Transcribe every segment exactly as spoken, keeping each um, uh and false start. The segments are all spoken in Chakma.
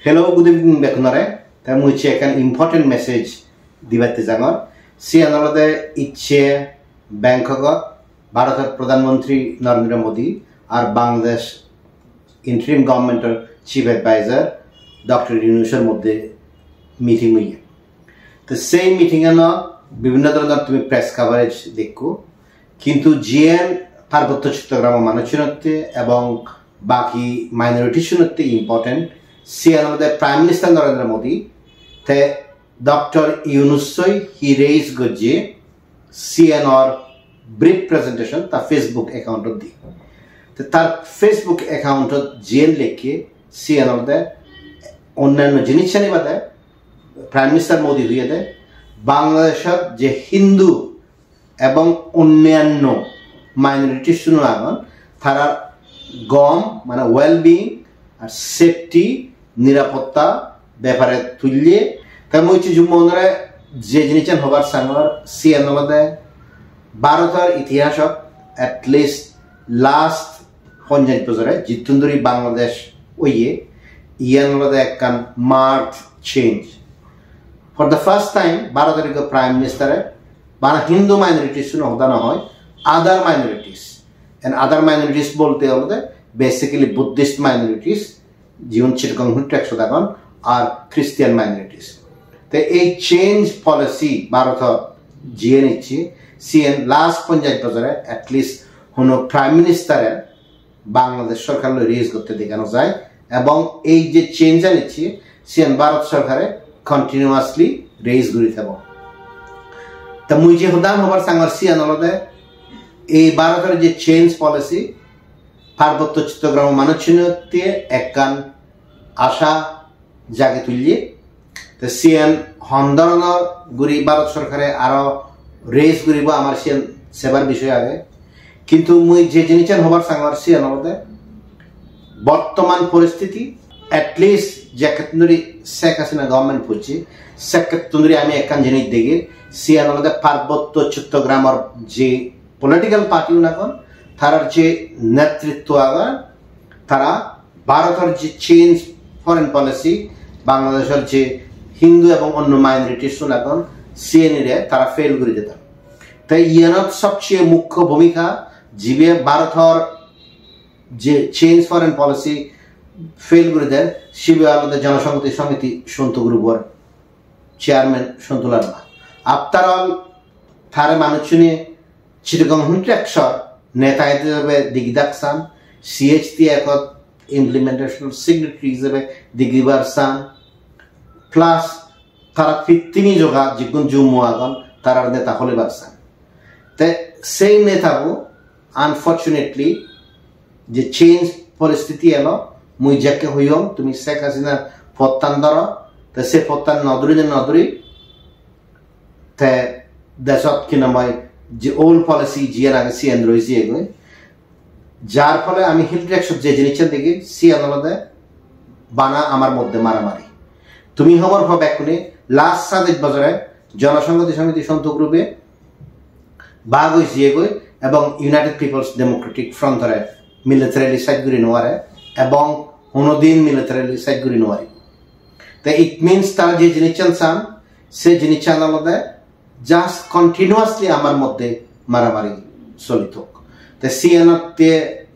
Hello, good evening bekkunore. Te mui icche ekkan important message dibatte jangor. Siyan olode icche Bangkokot Bharotor Pradhan Mantri Narendra Modi ar Bangladesh interim government-or chief advisor Doctor Yunusor moddhe meeting oye. Te sei meeting-ano bibhinno dhoronor tumi press coverage dekko, kintu jiyen Parbotto Chottogramor manuchchunotte ebong baki minorities-unotte important, siyan olode Prime Minister Narendra Modi, te Doctor Yunus-oi hi raise gojje, siyanor brief presentation ta Facebook account-ot di. Te tar Facebook account-ot jiyen lekke, siyan olode onnanno jinisani bade Prime Minister Modi hoyede Bangladeshot je Hindu ebong onnanno minorities-uno agon, tarar gom, mane well-being ar safety, nirapotta bepare tulle. Te mui icche jummo onore je jinissan hobar sangor, siyan olode Bharotor itihasot at least last ponjash bojore jittun duri Bangladesh oye, iyan olode ekkan marked change. For the first time, Bharotor ekko Prime Minister-e bana Hindu minorities-uno hoda no hoi, other minorities. And other minorities bolte olode basically Buddhist minorities, jiun Chittagong Hill Tracts-ot agon, ar Christian minorities. Te ei change policy Bharotor jiyen icche, siyen last ponjash bojore at least hono Prime Minister-e Bangladesh sorkar loi raise gotte dega no jai, ebong ei je change an icche, siyan Bharat sorkare continuously raise guri thebo. Ta mui je hodan hobar sangor siyan olode, ei Bharator je change policy, Parbotto Chottogramor manuchchunotte ekkan asha jagi tulle. Te siyan hon dhoronor guri Bharat sorkare aro raise guribo, amar siyan sebar bishoy age. Kintu mui je jinissan hobar sangor siyan olode bortoman poristiti, at least jekkettun duri Sheikh Hasina government pojje, sekkettun duri ami ekkan jinis degir, siyan olode Parbotto Chottogramor je political party un agon, tarar je netritto agon, tara Bharotor je change foreign policy, Bangladeshor je Hindu ebong onno minorities un agon, siyenire tara fail guri dedon. Te iyanot sobcheye mukkho bhumika jibe Bharotor je change foreign policy fail guri der, sibe olode Jonosonghoti Samiti Sontu Group-or chairman Sontu Larma. After all, tare manuchchune Chittagong Hill Tracts-or neta hisebe digidak san, C H T Act-ot implementation secretary hisebe digibar san, plus tara pittimi joga jigun jummo agon, tarar neta holibar san. Te sei netabo, unfortunately, je change poristiti elo, mui jekke hoyong, tumi Sheikh Hasina pottan dhoro, te se pottan no dhuri, no dhuri, te deshot hinamai je old policy jiyan age siyan roi jiyegoi. Jar phole ami Hill Tracts-ot je jinissan degi, siyan olode bana amar moddhe maramari. Tumi hobor po bekkune, last sadej bojore Jonosonghoti Samiti Sontu Group-e bhag oi jiyegoi ebong United People's Democratic Front-ore militarily side guri no pare ebong honodin militarily side guri no pare. Te it means tara je jinissan san, se jinissan olode just continuously amar moddhe maramari soli thok. Te siyenotte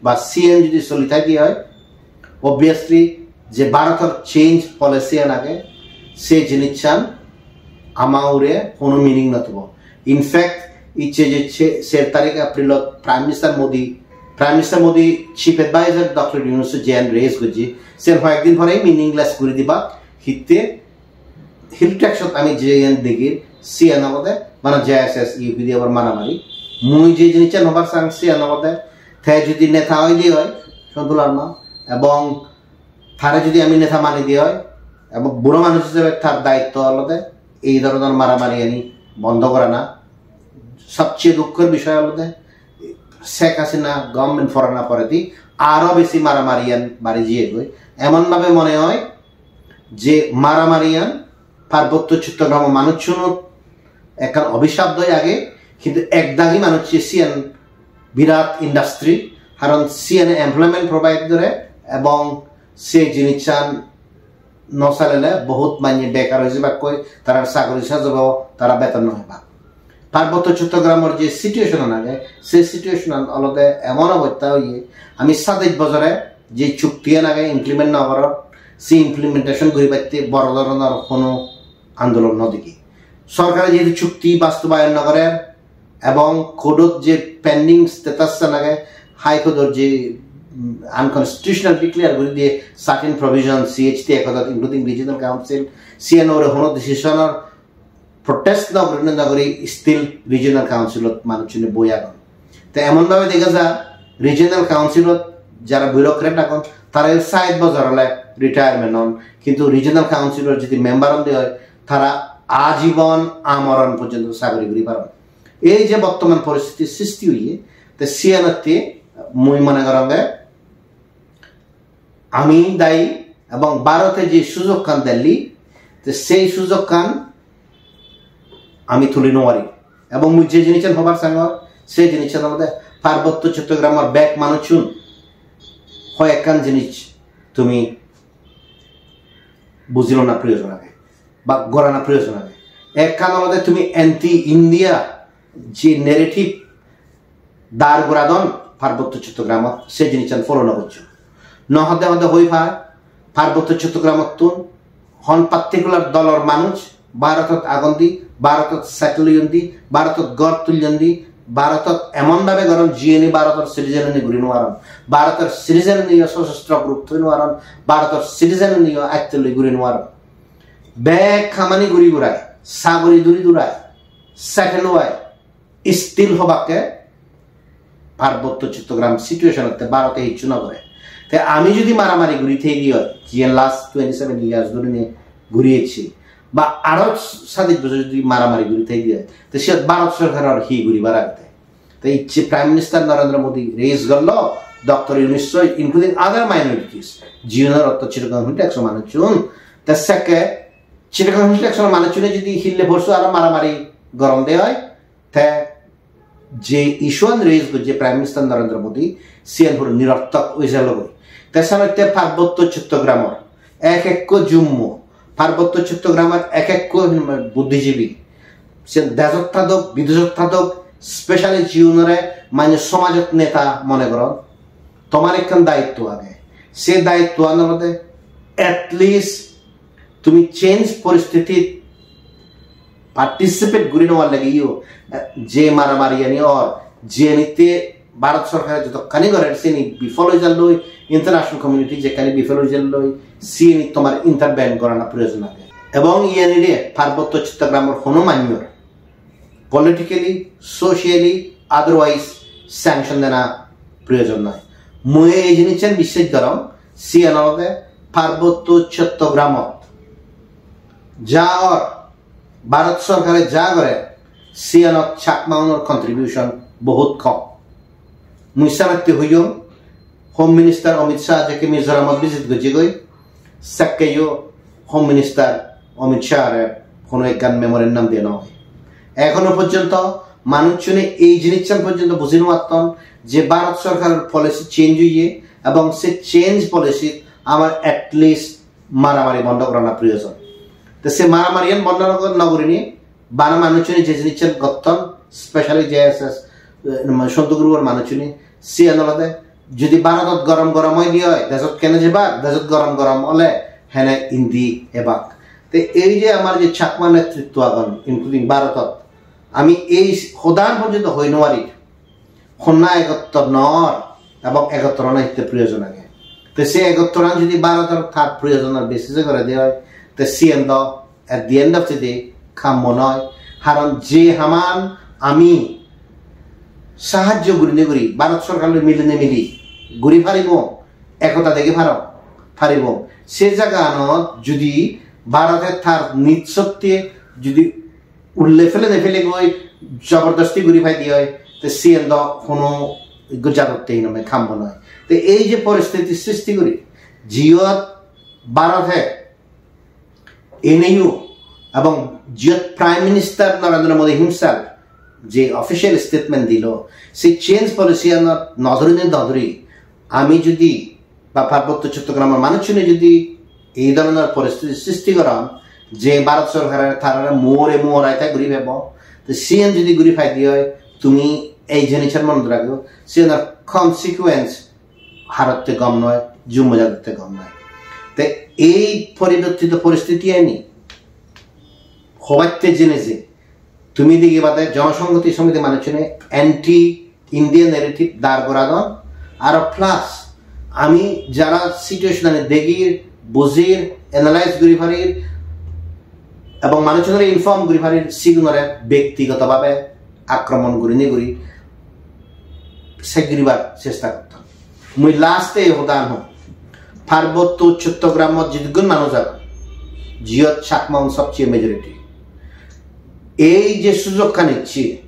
ba siyen jodi soli thaki oi, obviously je Bharotor change policy an age, se jinissan ama hure hono meaning no thibo. In fact, icche je se-, ser tarik April-ot Prime Minister Modi, Prime Minister Modi Chief Advisor Doctor Yunus je raise gojje, sen hoyek din pore meaningless guri diba, hitte Hill Tracts-ot ami jiyen degir, siyan olode bana J S S U P D F-or maramari. Mui je jinissan hobar sang, siyan olode te jodi neta oide oi, Sontu Larma, ebong tare jodi ami neta mani de oi, ebong buro manuj hisebe tar daitto olode ei dhoronor maramari ani bondo gorana. Sobcheye dukkhor bishoy olode Sheikh Hasina government porana poredi aro besi maramari an bari jiyegoi. Emon bhabe mone oi je maramariyan Parbotto Chottogramor manuchchunot ekkan obhishap doi age, hintu ekdagi manuchche siyan birat industry, karon siyane employment provide gore ebong se jinissan no salele bohut manye bekar oi jebakkoi, tarar sagori sej obo, tara beton no pebak. Parbotto Chottogramor je situation an age, se situation an olode emon obosta oye, ami sadej bojore je chukti an age implement no goror, se implementation guribatte boro dhoronor hono andolon no degi. Sorkare jehetu chukti bastobayon no gorer ebong court-ot je pending status an age, High Court-or je, mm, unconstitutional declare guri diye certain provision C H T Act-ot, including Regional Council, siyanore hono decision-or protest no guri, no guri still Regional Council-ot manuchune boi agon. Te emon bhabe dega ja Regional Council-ot jara bureaucrat agon, tara sait bojor ole retirement on, kintu Regional Council-or jodi member on de oi, tara ajibon amoron porjonto sagori guri paron. Ei je bortoman poristiti sristi oye, te siyanotte mui mone goronge ami dayi, ebong Bharote je sujokkan delli, te sei sujokkan ami tuli no pari. Ebong mui je jinissan hobar sangor, sei jinissan olode Parbotto Chottogramor bek manuchun hoyekkan jinis tumi bujilona proyojon age ba gorana proyojon age. Ekkan olode tumi anti India je narrative dar goradon Parbotto Chottogramot, se jinissan follow no goccho. No hode hode hoi pai, Parbotto Chottogramottun hon particular dolor manuj Bharotot agon di, Bharotot settle oyon di, Bharotot ghor tulyon di, Bharotot emon bhabe goron jiyeni Bharotor citizen ni guri no paron, Bharotor citizen ni yo sosostro group thoi no paron, Bharotor citizen ni yo atte loi guri no paron. Bek hamani guri gurai, sagori duri durai, settle oi, still hobakke Parbotto Chottogram situation otte Bharote hissu no gore. Te ami jodi maramari guri thei di oi, jiyen last twenty seven years dhori ne guri ecchi, ba aro sadej bojor jodi maramari guri thei di oi, te siyot Bharot sorkaror hi guribar agede? Te icche Prime Minister Narendra Modi raise gollo, Doctor Yunus soi, including other minorities, jiyunor otto Chittagong Hill Tracts-o manuchun, te sekke Chittagong Hill Tracts-o manuchune jodi hille porsu aro maramari goron de oi, te je issue an raise gojje Prime Minister Narendra Modi, siyan puro nirorthok oi jalo goi. Te senotte Parbotto Chottogramor ek ekko jummo, Parbotto Chottogramor ek ekko buddhijibi, siyan dejot thadok, bidejot thadok, specially jiunore mane somajot neta mone goron, tomar ekkan dayitto age. Se dayitto an olode at least tumi change poristitit participate guri nowar lage yo, eh, je maramari ani or, jiyenitte Bharat sorkare jodokkani gorer sini bifol oi jalloi, international community jekkani bifol oi jalloi, sini tomar intervene gorana proyojon age. Ebong iyanire Parbotto Chottogramor hono manyor politically, socially, otherwise sanction dena proyojon noi. Mui ei jinissan bisses gorong, siyan olode Parbotto Chottogramot ja or, Bharat sorkare ja gore, siyanot Chakmaunor contribution bohut kom. Mui senotte hoyong, Home Minister Amit Shah jekke Mizoramot visit gojjegoi, sekkeyo Home Minister Amit Shah-re hono ekkan memorandum diye no oye. Ekhono porjonto manuchchune ei jinissan porjonto buji no patton je Bharat sorkaror policy change oye ebong se change policy amar at least maramari bondo gorana proyojon. Te se maramari an bondo no gor-, no gurinei bana manuchchune je jinissan gotton, specially J S S, eh, Sontu group-or manuchchune, siyan olode jodi Bharotot gorom gorom oi di oi, dejot kene jebak, dejot gorom gorom ole hene indi ebak. Te ei je amar je Chakma netritto agon, including Bharotot, ami ei hodan porjonto hoi no pari, honna egottor nor ebong egottoran hitte proyojon age. Te se egottoran jodi Bharotor tar proyojonor basis-e gore de oi, te siyen do at the end of the day kammo noi. Haron je haman ami sahajjo gurinei guri, Bharot sorkar loi milinei mili guri paribong, ekota degi paro, paribong. Se jaganot jodi Bharote tar nij sotte jodi ulle fele ne fele goi jobordosti guri pai di oi, te siyen do hono ekko jadotte hinome kammo noi. Te ei je poristiti sristi guri, jiyot Bharote eneyo ebong jiyot Prime Minister Narendra Modi himself je official statement dilo, se change policy anot no dhori ne no dhori, ami jodi ba Parbotto Chottogramor manuchchune jodi ei dhoronor poristiti sristi goron je Bharat sorkare tarare more more attack guri pebo. To siyen jodi guri paide oi, tumi ei jinissan monot ragio, siyenor consequence Bharotte gom noi, Jummo jadotte gom noi. Te ei poribortito poristiti ani hobatte jene je tumi degi bade Jonosonghoti Somiti manuchune anti Indian narrative dar goradon, aro plus ami jara situation ani degir, bujir, analyze guri parir, ebong manuchunore inform guri parir, sigunore bektigoto bhabe akromon gurinei guri sej guribar chesta gotton. Mui last-e hodan hom, Parbotto Chottogramot jidukkun manuj agon, jiyot Chakma un sobcheye majority, ei je sujokkan icche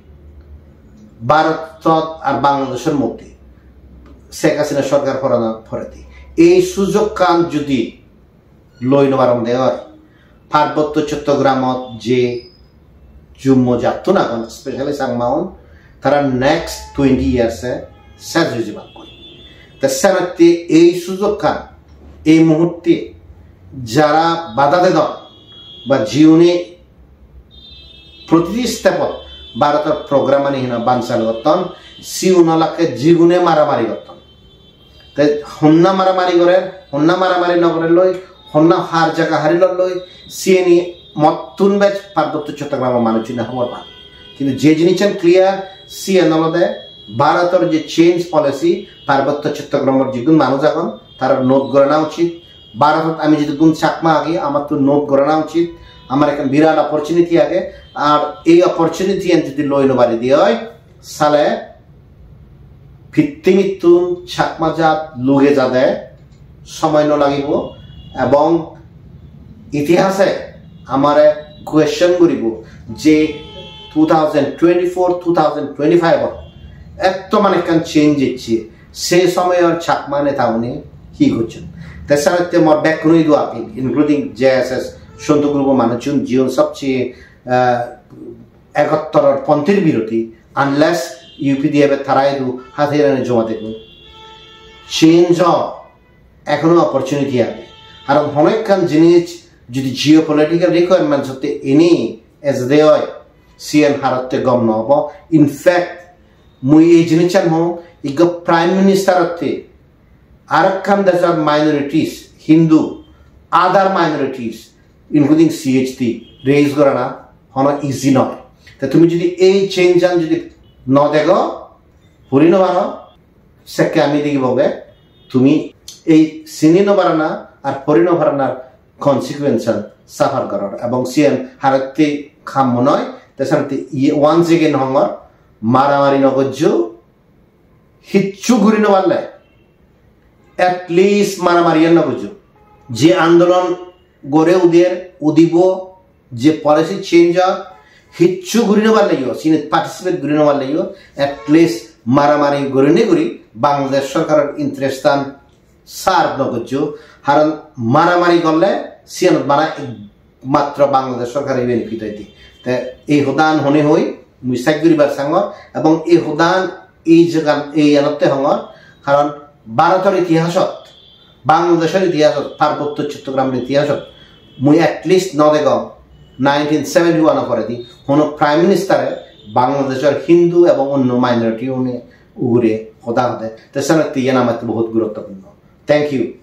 Bharotot ar Bangladeshor moddhe Sheikh Hasina sorkar porana poredi, ei sujokkan judi loi no paron de oi, Parbotto Chottogramot je Jummo jattun agon, specially Changmaun, tara next twenty years-e ses oi jebakkoi. Te senotte ei sujokkan ei muhurte jara bada dedon ba jiune protiti step-ot Bharotor program ani hina banchal gotton, siun olakke jigune maramari gotton. Te honna maramari gorer, honna maramari no gorer loi, honna har jaga hari lor loi, siyeni mottun bej Parbotto Chottogramor manuchune hobor pan. Kintu je jinissan clear, siyen olode Bharotor je change policy, Parbotto Chottogramor jigun manuj agon, tara note gorana uchit. Bharotot ami jidukkun Chakma agi, amattun note gorana uchit. Amar ekkan birat opportunity age, ar ei opportunity-an jodi loi no pari de oi, sale pittimittun Chakma jat luge jade somoy no lagibo, ebong itihase amare question guribo je two thousand twenty-four, two thousand twenty-five-ot etto mane ekkan change ecche, se somoyor Chakma netaune hi gocchon. Te senotte mor bekkuno idu appeal, including J S S, Sontu group-o manuchun, jiun sobcheye, ah, ekottoror ponthir birodhi, unless U P D F e tara idu hatiyarani joma degon. Change o ekhono opportunity age. Karon hono ekkan jinis jodi geopolitical requirements otte eni ejede oi, siyen harotte gom no obo. In fact, mui ei jinissan hong, ikko Prime Minister otte arekkan dejor minorities, Hindu, other minorities, including C H T, raise gorana hono easy noi. Te tumi jodi ei change-an jodi no dego, puri no paro, sekke ami degiboge tumi ei sini no parana ar puri no paranar consequence-an suffer goror, ebong siyen harotte kammo noi. Te senotte iye once again hongor, maramari no gojjo, hicchu guri no parle, at least maramari no gojjo. Je andolon gore uder, udibo, je policy change or, hicchu guri no parleyo, sini participate guri no parleyo, at least maramari gurinei guri Bangladesh sorkaror interest-an serve no gojjo. Karon maramari gorle siyanot bana matro Bangladesh sorkare benefit oide. Te ei hodan hone hoi mui sej guribar sangor, ebong ei hodan ei jagan ei enotte hongor, karon Bharotor itihasot, Bangladeshor itihasot, Parbotto Chottogramor itihasot mui at least no degong nineteen seventy-one-o poredi hono Prime Minister-e Bangladeshor Hindu ebong onno minority une ugure hoda hode. Te senotte iyan amatte bohut guruttopurno. Thank you.